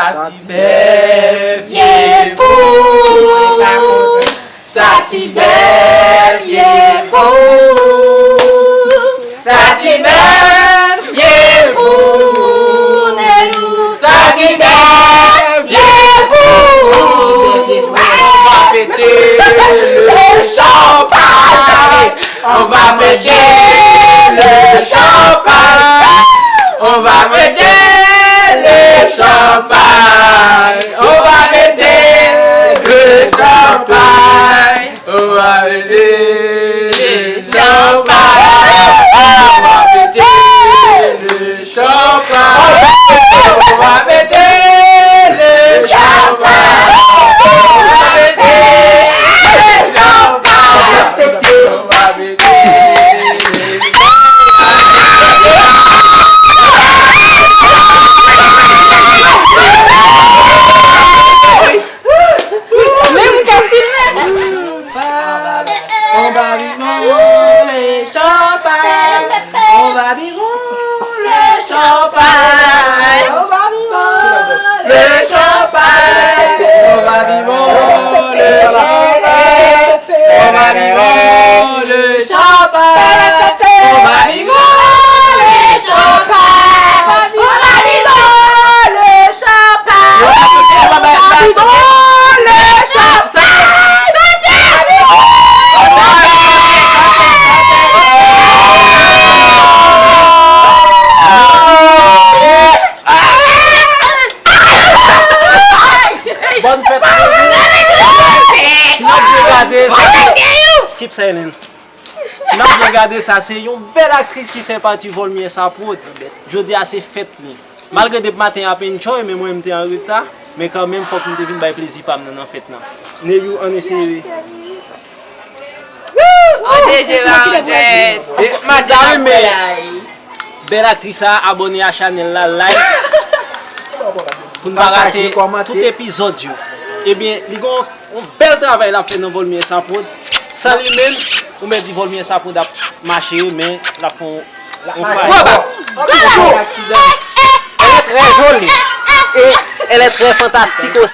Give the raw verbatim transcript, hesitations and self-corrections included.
Sa ti bèf ye pou. Sa ti bèf ye pou. Sa ti bèf ye pou. Sa ti bèf ye pou. On va fêter le champagne. On va fêter le champagne. On va fêter le champagne. On va fêter le champagne. On va fêter le champagne. On va fêter le champagne. On va fêter le champagne. On va fêter le champagne. On va fêter le champagne. Men ou ka filme. On va vivre le champagne. On va vivre le champagne. On va vivre le champagne. On va vivre le champagne. On va vivre le champagne. On va vivre le champagne. On va vivre le champagne. On va vivre le champagne. Bòn fèt pou nou. Si n ap byen gade, sa se, keep silence. Si n ap byen gade, sa se yon bèl aktris ki fè pati Volmyè Saprod. Jodi a se fèt li. Malgre depi maten y ap enjoy, men mwen m te an reta. Men kanmenm, fòk m te vin bay plezi pa m nan, nan fèt la. Neyou, ann eseye. An deje la, an jèt. E, madanm, bèl aktris sa, abòne a chanèl la, like. Pou n pa rate tout epizòd yo. Ebyen, li gon yon bèl travay l ap fè nan Volmyè Saprod. San li menm, ou mèt di Volmyè Saprod ap mache, men l ap fè yon, yon fay. Elle est très jolie. Et elle est très fantastique aussi.